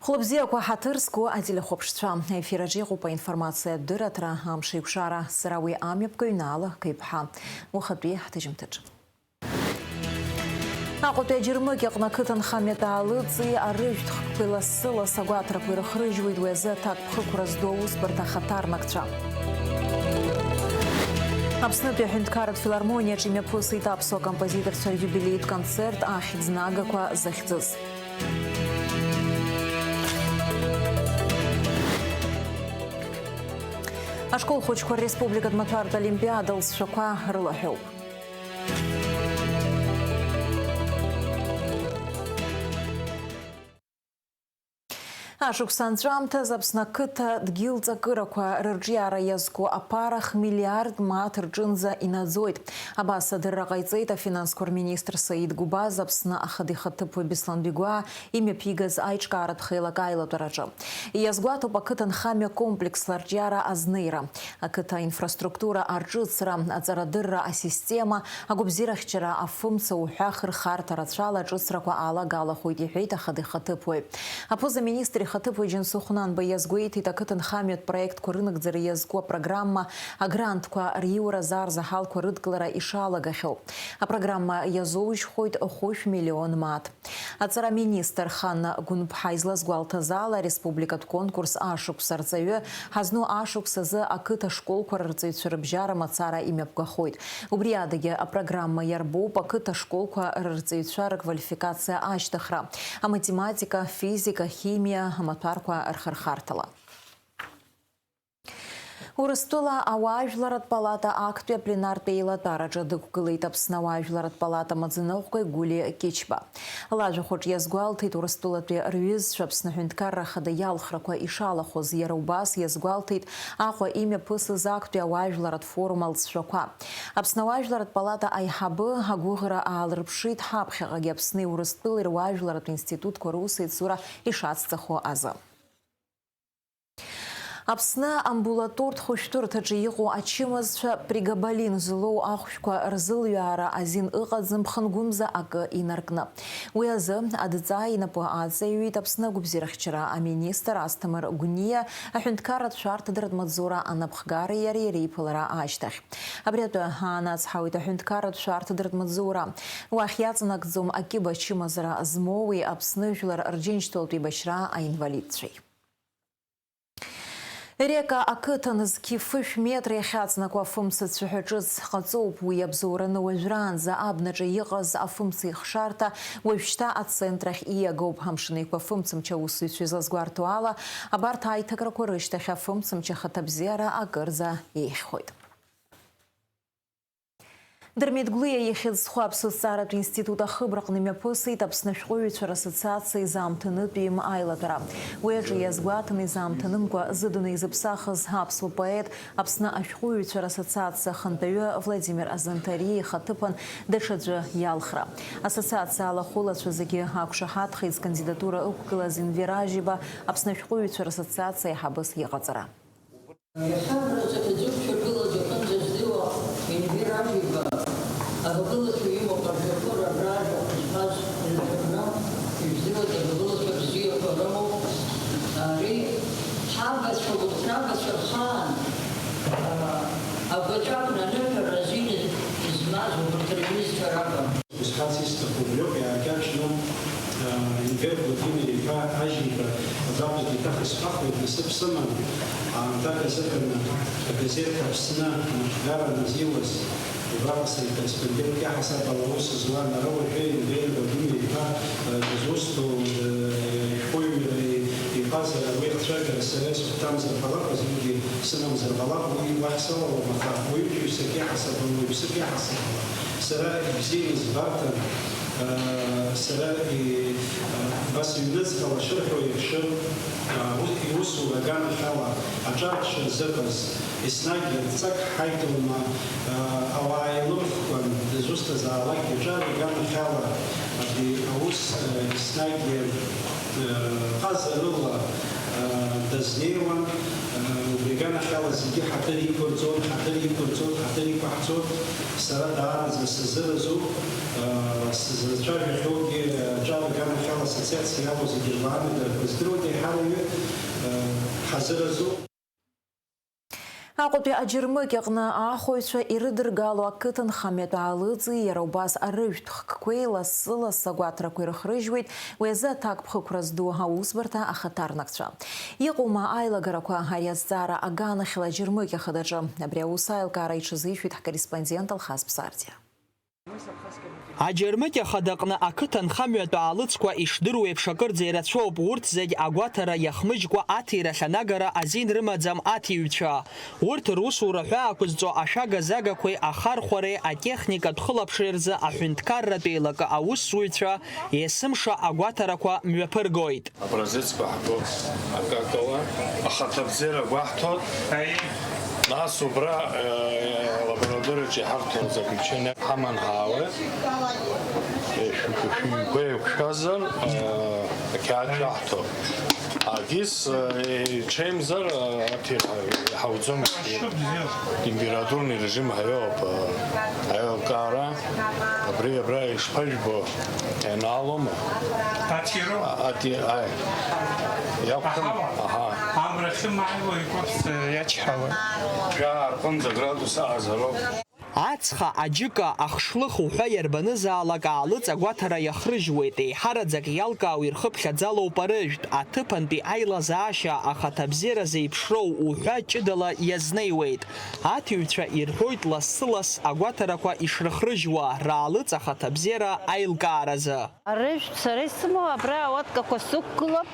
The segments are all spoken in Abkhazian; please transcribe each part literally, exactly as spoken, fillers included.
Хәлыбзиақәа, ҳаҭыр зқәу ателехәаԥшцәа, аефир аҿы иҟоуп аинформациатә дырраҭара «Амшеикәшара», сара уи амҩаԥгаҩ Наала Қеиԥҳа. Уахатәи ҳҭыжьымҭаҿы. Аҟәатәи аџьармыкьаҟны ақыҭанхамҩатә аалыҵи арыжәтә хкқәеи лассы-ласс агәаҭарақәа ирыхрыжьуеит уи азы аҭакԥхықәра зду аусбарҭа ахаҭарнакцәа. Аԥснытәи аҳәынҭқарратә филармониаҿы имҩаԥысит аԥсуа композиторцәа риубилеитә концерт «Ахьӡ нагақәа» захьӡыз. Ашкол хәыҷқәа республикатә маҭәартә олимпиада лҵшәақәа рылаҳәоуп. Ашықәс анҵәамҭаз Аԥсны ақыҭа дгьыл ҵакырақәа рырҿиара иазку аԥара хмиллиард мааҭ рҿынӡа инаӡоит. Абас адырра ҟаиҵеит афинансқәа рминистр Саид Гәбаз Аԥсны ахада ихаҭыԥуаҩ Беслан Бигәаа имҩаԥигаз аиҿкааратә хеилак аилатәараҿы. Иазгәаҭоуп ақыҭанхамҩа комплексла арҿиара азнеира, ақыҭа инфраструктура арҿыцра, аҵарадырра асистема, агәабзиарахьчара афымца уҳәа ахырхарҭа рацәала аҿыцрақәа алагалахоит, иҳәеит ахада ихаҭыԥуаҩ. Аԥыза-министр ихаҭыԥуаҩ Џьансыхә Нанба иазгәеиҭеит, ақыҭанхамҩатә проектқәа рынагӡара иазку апрограмма агрантқәа риура зарзаҳалқәа рыдкылара ишалагахьоу. Апрограмма иазоужьхоит хәышә миллион мааҭ. Аҵара министр Ханна Гәынԥҳа излазгәалҭаз ала, ареспубликатә конкурс ашықәс арҵаҩы ҳазну ашықәс азы ақыҭа школқәа рырҵаҩцәа рыбжьара мацара имҩаԥгахоит. Убри адагьы апрограмма иарбоуп ақыҭа школқәа рырҵаҩцәа рквалификациа ашьҭыхра, аматематика, физика, химиа амаҭәарқәа рхырхарҭала. Урыстәыла ауаажәларратә палата актәи апленартә еилатәараҿы дықәгылеит Аԥсны ауаажәларратә палата амаӡаныҟәгаҩ Гәлиа Кьычба. Лажәахәаҿ иазгәалҭеит Урыстәылатәи рҩызцәа Аԥсны Аҳәынҭқарра Ахада иалхрақәа ишалахәыз, иара убас иазгәалҭеит Аҟәа имҩаԥысыз актәи ауаажәларратә форум алҵшәақәа. Аԥсны ауаажәларратә палата аиҳабы агәыӷра аалырԥшит ҳаԥхьаҟагьы Аԥсни Урыстәылеи руаажәларратә институтқәа русеицура ишацҵахо азы. Аԥсны амбулатортә хәышәтәырҭаҿы иҟоу ачымазцәа прегабалин злоу ахәшәқәа рзылҩаара азин ыҟаӡам ԥхынгәымза акы инаркны. Уи азы адҵа инапы аҵаҩит Аԥсны агәабзиарахьчара аминистр Асҭамыр Гәниа аҳәынҭқарратә шәарҭадаратә маҵзура анапхгареи иареи реиԥылара ашьҭахь. Абри атәы аанацҳауеит аҳәынҭқарратә шәарҭадаратә маҵзура. Уахь иаҵанакӡом акьыба ачымазара змоуи Аԥсны жәлар рџьынџьтәылатә еибашьра аинвалидцәеи. Река ақыҭан зқьи фышә метра иахьаҵнакуа афымца цәаҳәа ҿыц ҟаҵоуп. Уи иабзоураны уажәраанӡа абнаҿы иҟаз афымца ихшарҭа уажәшьҭа ацентрахь ииагоуп. Амшын Еиқәа афымцамч аусзуҩцәа излазгәарҭо ала, абарҭ аиҭакрақәа рышьҭахь афымцамч ахаҭабзиара акырӡа еиӷьхоит. Дырмит Гәлиа ихьӡ зху аԥсуа зҵааратә институт ахыбраҟны имҩаԥысит Аԥсны ашәҟәыҩҩцәа рассоциациа изаамҭанытәи аилатәара. Уи аҿы иазгәаҭаны изаамҭанымкәа зыдунеи зыԥсахыз аԥсуа поет, Аԥсны ашәҟәыҩҩцәа рассоциациа ахантәаҩы Владимир Азанҭариа ихаҭыԥан даҽаӡәы иалхра. Ассоциациа алахәылацәа зегьы ақәшаҳаҭхеит зкандидатура ықәгылаз Енвер Ажьиба Аԥсны ашәҟәыҩҩцәа рассоциациа аиҳабыс иҟаҵара. Иахьа абра зегьы аӡәы дшәагылаз иҟынӡа издыруа Енвер Ажьиба, агагылацәа имоуп ажәлар абра ажәахә зҳәаз ирҳәоны, ижәдыруеит, агагылацәа бзиақәа рымоуп. Ари ҳабацәа, урҭ рабацәа рхаан, аа, агәаҵәа акәны аныҳәара азин змаз урҭ рҩызцәа ракәын. Исҳәарц исҭаху убриоуп, иааркьаҿны, аа, Енвер Владимир-иԥа Ажьиба, аӡәаҟагьы еиҭах исҳәахуеит, насыԥ сыман, аамҭак азыҳәан агазеҭ Аԥсны анапхгара аназиуаз, убраҟа сара икорреспондентк иаҳасаб ала аус зуа, ара уажәы Енвер Владимир-иԥа, аа, дызусҭоу, аа, ишәҟәыҩҩра иҟазара, уи ахцәажәара сара исыхәҭамзар ҟалап, азингьы сымамзар ҟалап, уи уахь салалом, аха уаҩытәыҩсак иаҳасаб ала, уаҩԥсык иаҳасаб ала. Сара ибзианы избарҭан, аа, сара и-, аа, абас ҩныҵҟала шырҳәо еиԥш, аа, ус, иусура аганахьала аҿархәшьа рзыҟаз, еснагь рҵак ҳаидума, аа, ауаа еилымхкәан, дызусҭазаалакгьы аҿар аганахьала абри аус, аа, еснагь, аа, ҟазарыла, аа, дазнеиуан, аа, убри аганахьала зегьы ҳаҭыр иқәырҵон, ҳаҭыр иқәырҵон, ҳаҭыр иқәаҳҵон. Сара даараӡа сазыразуп. Сзацәажәахьоугьы аҿар аганахьала ассоциациа иалоу зегьы рмаана дырбаздыруеит, еиҳараҩы ҳазыразуп. Аҟәатәи аџьармыкьа аҟны аахәаҩцәа ирыдыргало ақыҭанхамҩатә аалыҵи иара убас арыжәтә хкқәеи лассы-лассы агәаҭарақәа ирыхрыжьуеит, уи азы аҭакԥхықәра зду аусбарҭа ахаҭарнакцәа. Иҟоума аилагарақәа, ари азҵаара аганахьала аџьармыкьа ахадаҿы. Абри аус аилкаара иҽазишәеит ҳкорреспондент Алхас Ԥсардиа. Аџьармыкьа хадаҟны ақыҭанхамҩатә аалыҵқәа ишдыру еиԥш акырӡа ирацәоуп, урҭ зегь агәаҭара иахмыжькәа аҭирахь анагара азин рымаӡам аҭиҩцәа. Урҭ русура ҳәа ақәызҵо ашәага-загақәеи ахархәареи атехникатә хылаԥшреи рзы аҳәынҭқарратә еилакы аусзуҩцәа есымша агәаҭарақәа мҩаԥыргоит. Образецқәа ҳго акакала, ахаҭабзиара гәаҳҭоит. Нас убра, э, лабораториаҿы иҳарҭо заключение ҳаман ҳаауеит. Э, шәи-, шәи-, шәигәеиқәшәазар, э, ақьаад шәаҳҭо. Агьыс, э, иҽеимзар, э, аҭира иҳауӡом. Температурный режим ҳаиоуп, э, аилкаара. Абри абра ишԥажәбо, ианаалома? Аҭироу? А, ати-, аи. Иақәтәым? Аҳауа? Аҳа. Амра ахьымааиуа игәаԥс, э, иачҳауеит. Жәаа рҟынӡа градус аҟазароуп. Ацха, аџьыка, ахшлых уҳәа иарбанызаалак аалыҵ агәаҭара иахрыжьуеит, еиҳараӡак иалкаау ирхыԥхьаӡалоуп арыжәтә, аҭыԥантәи аилазаашьа, ахаҭабзиара зеиԥшроу уҳәа ҷыдала иазнеиуеит. Аҭиҩцәа ирҳәоит лассы-ласс агәаҭарақәа ишрыхрыжьуа, раалыҵ ахаҭабзиара аилкааразы. Арыжәтә сара исымоу абра ауаткақәа сықәгылоуп,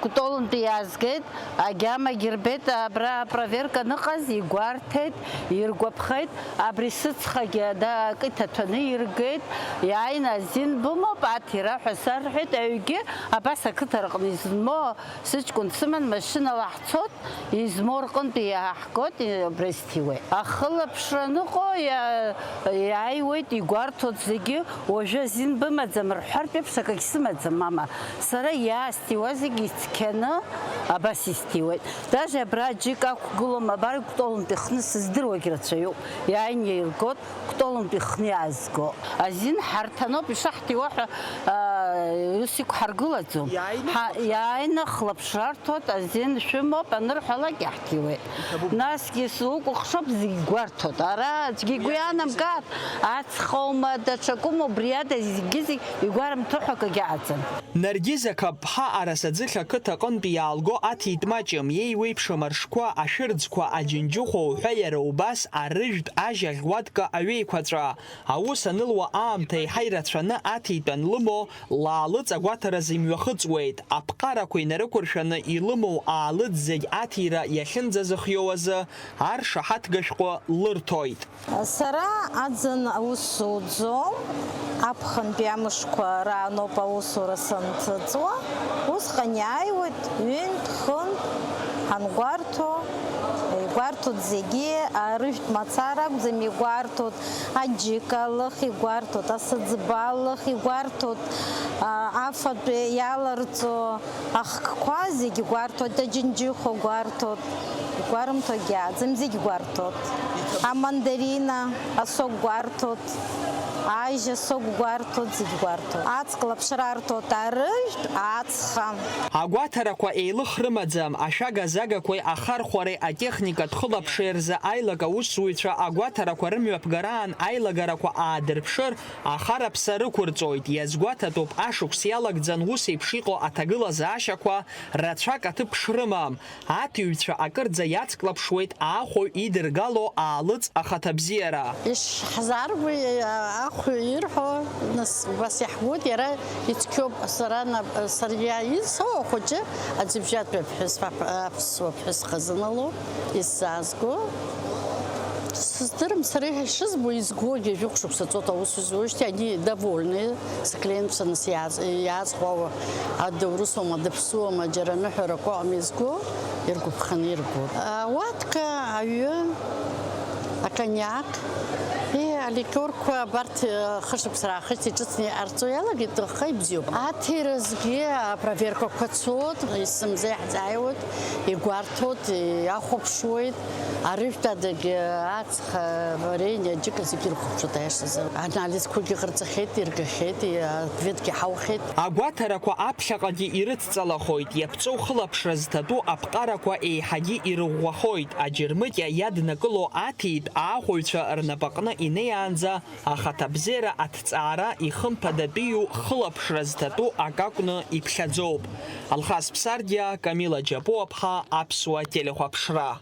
Кәтолынтәи иаазгеит, агьамагьы рбеит, абра апроверка аныҟаз игәарҭеит, иргәаԥхеит, абри сыцхагьы ада акы иҭаҭәаны иргеит, иааины азин бымоуп, аҭира ҳәа сарҳәеит, аҩгьы абас ақыҭа рҟны изынмоу сыҷкәын дсыман, машьынала ҳцот, измоу рҟынтәи иааҳгоит, абра исҭиуеит. Ахылаԥшра аныҟоу иа-, иааиуеит, игәарҭоит зегьы, уажәы азин бымаӡам рҳәартә еиԥш акагь сымаӡам, мама. Сара иаасҭиуа зегьы ицқьаны абас исҭиуеит. Даже абра џьык ақәгылом, абар Кәтолынтәи хны сыздыруагь рацәаҩуп. Иааины иргоит, Кәтолынтәи хны иаазго. Азин ҳарҭаноуп ишаҳҭиуа ҳәа, аа, ус иқәҳаргылаӡом. Иааины Ҳа-, хлаԥшра. Иааины хлаԥшра рҭоит, азин шәымоуп анырҳәалак иаҳҭиуеит. Иҭабуп. Насгьы сукәыхшоуп, зегь гәарҭоит. Ара аӡәгьы игәы иаанамгааит, ацхаума, даҽакума, убри ада зегьы-зегь игәарымҭо ҳәа акагьы аӡам. Наргиз Ақаԥҳа Арасаӡы ақыҭа аҟынтәи иаалго аҭитә маҷым, иеиуеиԥшым аршқәа, ашәырӡқәа, аџьынџьыхәа уҳәа иара убас арыжәтә ажь аӷьуатка аҩеиқәаҵәа. Аус анылуа аамҭа еиҳа ирацәаны аҭитә анлымоу, лаалыҵ агәаҭаразы имҩахыҵуеит, аԥҟарақәа инарықәыршәаны илымоу аалыҵ зегь аҭира иахьынӡазыхиоу азы аршаҳаҭгашәҟәы лырҭоит. Сара аӡын аус зуӡом, аԥхынтәи амшқәа рааноуп аусура санҭыҵуа. Усҟан иааиуеит ҩынтә, хынтә, ҳангәарҭо, игәарҭоит зегьы, арыжәтә мацара акәӡам игәарҭоит, аџьыка алых игәарҭоит, асыӡба алых игәарҭоит, а, афатә иаларҵо ахкқәа зегьы гәарҭоит, аџьынџьыхәа гәарҭоит, игәарымҭогьы аӡам, зегь гәарҭоит. Амандарина, асок гәарҭоит, ажь асок гәарҭоит, зегь гәарҭоит. Аҵх лаԥшра арҭоит арыжәтә ацха. Агәаҭарақәа еилых рымаӡам, ашәага-загақәеи ахархәареи атехникатә хылаԥшреи рзы аилак аусзуҩцәа агәаҭарақәа рымҩаԥгараан аилагарақәа аадырԥшыр, ахараԥса рықәырҵоит, иазгәаҭатәуп ашықәс иалагӡан ус еиԥш иҟоу аҭагылазаашьақәа рацәак аҭыԥ шрымам. Аҭиҩцәа акырӡа иацклаԥшуеит аахәаҩ идыргало аалыҵ ахаҭабзиара. Ишҳзааргои ахәаҩ ирҳәо, нас, убас иаҳбоит, иара ицқьоуп. Сара нап-, саргьы исоу ахәыҷы аӡыбжьатәи аԥҳәыс, аԥ-, аԥсуа ԥҳәыс хазына лоуп исзаазго. Сыздырам, сара ишызбо, изгогьы жәохә шықәса ҵуеит аус зуеижьҭеи, они довольны, склиентцәа нас иааз-, иаазхәауа, адоурысуама, дыԥсуама, џьара аныҳәарақәа ыҟами изго, иргәаԥханы иргоит. Ауатка, аҩы, акониак, Е, аликиорқәа абарҭ, э, хышықәса раахыс иҿыцны иҟарҵо иалагеит, аха ибзиоуп. Аҭиразгьы апроверкақәа цоит, есымза иаҳзааиуеит, игәарҭоит, иахәаԥшуеит, арыжәтә адагьы аҵх, э, варенье, аџьыка зегьы ирхәаԥшуеит аиашазы. Анализқәагьы ҟарҵахьеит, иргахьеит, и-, ответгьы ҳаухьеит. Агәаҭарақәа аԥхьаҟагьы ирыдҵалахоит, иаԥҵоу хылаԥшра зҭатәу аԥҟарақәа еиҳагьы ирыӷәӷәахоит, аџьармыкьа иаднакыло аҭитә ааҟәаҩцәа рнапаҟны инеиаанӡа ахаҭабзиара аҭҵаара ихымԥадатәиу хылаԥшра зҭатәу акакәны иԥхьаӡоуп. Алхас Ԥсардиа, Камила Џьапуаԥҳа, Аԥсуа телехәаԥшра.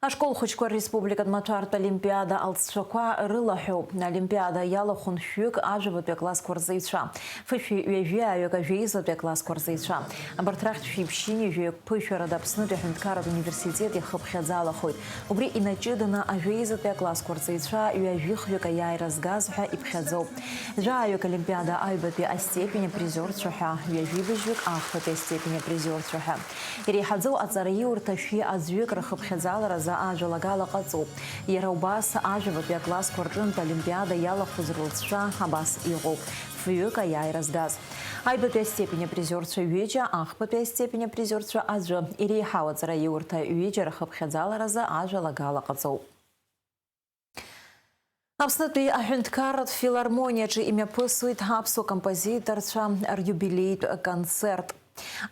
Ашкол хәыҷқәа рреспубликатә маҭәартә олимпиада алҵшәақәа рылаҳәоуп. Олимпиада иалахәын шәҩык ажәабатәи аклассқәа рҵаҩцәа, фышәи ҩажәи ааҩык ажәеизатәи аклассқәа рҵаҩцәа. Абарҭ рахьтә шәи ԥшьынҩажәи ԥышәара аԥснытәи аҳәынҭқарратә университет иахыԥхьаӡалахоит. Убри инаҷыданы ажәеизатәи аклассқәа рҵаҩцәа ҩажәи хҩык аиааира згаз ҳәа иԥхьаӡоуп. Жәааҩык олимпиада аҩбатәи астепени апризиорцәа ҳәа, ҩажәи быжьҩык ахԥатәи астепени апризиорцәа ҳәа. Иреиҳаӡоу аҵараиурҭа шәи аӡәҩык рхыԥхьаӡаларазы ажәалагала ҟаҵоуп. Иара убас, ажәабатәи аклассқәа рҿынтә олимпиада иалахәыз рылҵшәа абас иҟоуп: фҩык аиааира згаз. Аҩбатәи астепени апризиорцәа ҩыџьа, ахԥатәи астепени апризиорцәа аӡәы. Иреиҳау аҵараиурҭа ҩыџьа рхыԥхьаӡаларазы ажәалагала ҟаҵоуп. Аԥснытәи аҳәынҭқарратә филармониаҿы имҩаԥысуеит аԥсуа композиторцәа риубилеитә концерт.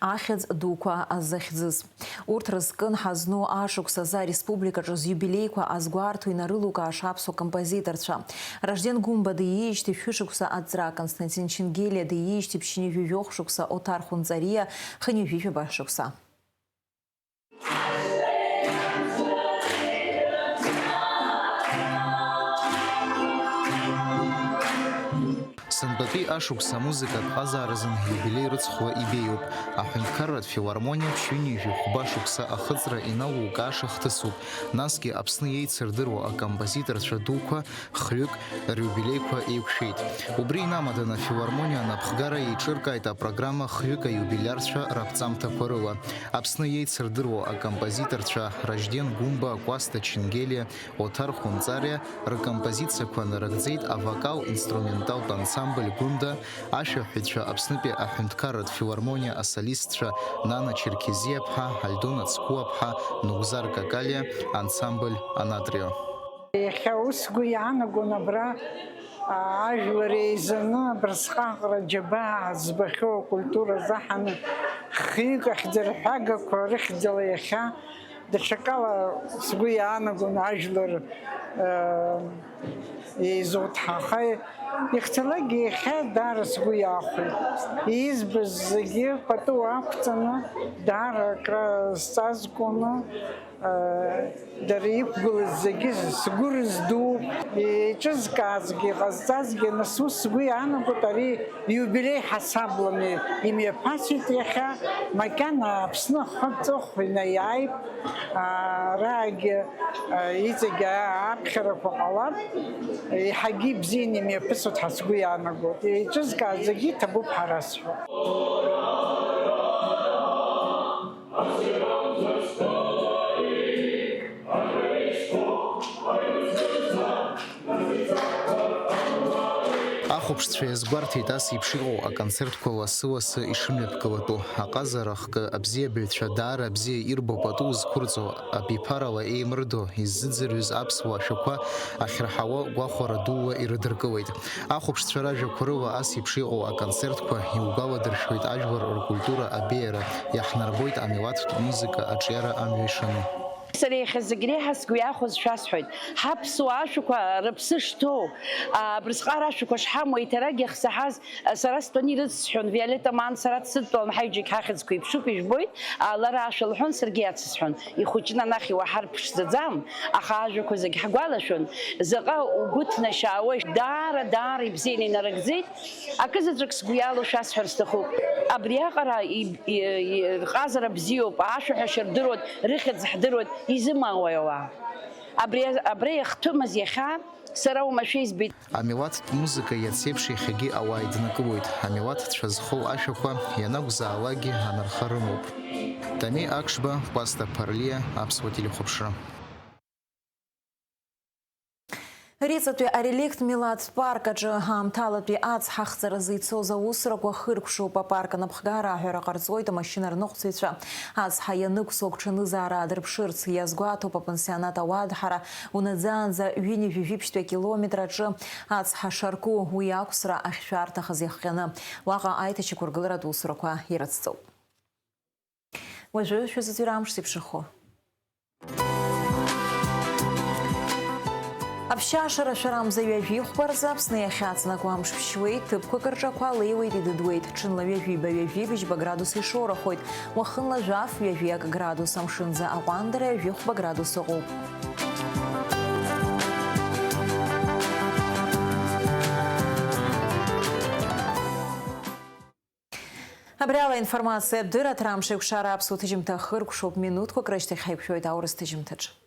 Ахьӡ дуқәа зыхьӡыз. Урҭ рызкын ҳазну ашықәс азы ареспубликаҿы зиубилеиқәа азгәарҭо инарылукааша аԥсуа композиторцәа. Ражден Гәымба диижьҭеи шәышықәса аҵра, Константин Ченгелиа диижьҭеи ԥшьынҩажәи жәохә шықәса, Оҭар Хәынҵариа хынҩажәи жәаба шықәса. Сынтәатәи ашықәс амузыкатә ҟазааразын иубилеи рыцхәла ибеиоуп. Аҳәынҭқарратә филармониа ԥшьынҩажәи хәба шықәса ахыҵра иналукааша хҭысуп. Насгьы Аԥсны еицырдыруа акомпозиторцәа дуқәа хҩык риубилеиқәа еиқәшәеит. Убри инамаданы афилармониа анапхгара еиҿыркааит апрограмма хҩык аиубилиарцәа раԥҵамҭақәа рыла. Аԥсны еицырдыруа акомпозиторцәа Ражден Гәымба, Кәасҭа Ченгелиа, Оҭар Хәынҵариа ркомпозициақәа нарыгӡеит авокал-инструменталтә ансамбль Гәында, ашәаҳәаҩцәа Аԥснытәи аҳәынҭқарратә филармониа асолистцәа Нана Черкезиаԥҳа, Альдона Цкуаԥҳа, Нугзар Какалиа, ансамбль Анатрио. Иахьа ус сгәы иаанагон абра, аа, ажәлар еизаны абырсҟак аҟара џьабаа збахьоу акультура азаҳаны хҩык ахьӡырҳәагақәа рыхьӡала иахьа даҽакала сгәы иаанагон ажәлар, аа, еизоуҭҳа. Аха ихьӡалакгьы иахьа даара сгәы иаахәеит. Избаз зегьы пату ақәҵаны даара акра сҵазкуаны, дара иқәгылаз зегьы сгәы рыздууп, еиҿызкаазгьы, иҟазҵазгьы, нас ус сгәы иаанагоит, ари иубилеи ҳасабланы имҩаԥасит иахьа, макьана Аԥсны ахы аҵыхә инаиааип, араагьы, иҵегь аԥхьарақәа ҟалап, еиҳагьы ибзианы имҩаԥысуеит ҳәа сгәы иаанагоит, еиҿызкааз зегьы иҭабуп ҳәа расҳәоит. Ахәаԥшцәа иазгәарҭеит ас еиԥш иҟоу аконцертқәа лассы-лассы ишымҩаԥгалатәу. Аҟазара ахкы абзиабаҩцәа даара бзиа ирбо пату зқәырҵо, абиԥарала еимырдо иззыӡырҩыз аԥсуа ашәақәа ахьраҳауа гәахәара дула ирыдыркылеит. Ахәаԥшцәа ражәақәа рыла ас еиԥш иҟоу аконцертқәа иугәаладыршәоит ажәлар ркультура абеиара, иаҳнарбоит амилаҭтә музыка аҿиара амҩа ишану. Сара иахьа зегь реиҳа сгәы иахәаз шәасҳәоит. Ҳаԥсуа ашәақәа рыԥсы шҭоу, абырсҟара ашәақәа шҳамоу, еиҭарак иахсаҳаз, сара стәаны ирыцсҳәон, Виолетта Маан, сара дсыдтәалан, ҳаҩџьагь ҳахьӡқәа еиԥшуп, ижәбоит, лара ашәа лҳәон, саргьы иацысҳәон. Ихәыҷны анахь иуаҳар ԥшӡаӡам, аха ажәақәа зегь ҳгәалашәон. Заҟа угәы ҭнашьаауеи! Даара, даара ибзианы инарыгӡеит. Акызаҵәык сгәы иалоу шәасҳәар сҭахуп. Абриаҟара и-, и-, и-, рҟазара бзиоуп, ашәаҳәашьа рдыруеит, рыхьӡ ҳдыруеит, изымаауеи ауаа? Абри, абра иахҭәымыз иахьа сара уамашәа избеит. Амилаҭтә музыка иацеиԥш иахьагьы ауаа иднакылоит, амилаҭцәа зхоу ашәақәа ианакәзаалакгьы анырха рымоуп. Тами Акшба, Кәасҭа Ԥарлиа, Аԥсуа телехәаԥшра. Риҵатәи ареликт милаҭтә парк аҿы аамҭалатәи ацҳа ахҵаразы ицоз аусурақәа хыркәшоуп. Апарк анапхгара аҳәара ҟарҵоит амашьына рныҟәцаҩцәа. Ацҳа ианықәсуа агәҽанызаара аадырԥшырц иазгәаҭоуп апансионат ауадҳара унаӡаанӡа ҩынҩажәи жәиԥшьтәи акилометр аҿы ацҳа шарку, уи ақәсра ахьшәарҭахаз иахҟьаны. Уаҟа аиҭашьақәыргыларатә усурақәа ирыцҵоуп. Уажәы шәызыӡырҩра амш зеиԥшрахо. Аԥшьашара шәарамза ҩажәи хәба рзы Аԥсны иахьаҵнакуа амш ԥшьуеит, ҭыԥқәак рҿы ақәа леиуеит, идыдуеит. Ҽынла ҩажәи ба ҩажәи быжьба градус ишоурахоит, уахынла жәаф ҩажәи акы градус, амшынӡы аҟәандара ҩажәи хәба градус ыҟоуп. Абри ала информациа дырраҭара амш еиқәшара аԥсуа ҭыжьымҭа хыркәшоуп, минуҭқәак рышьҭахь ҳаиқәшәоит аурыс ҭыжьымҭаҿ.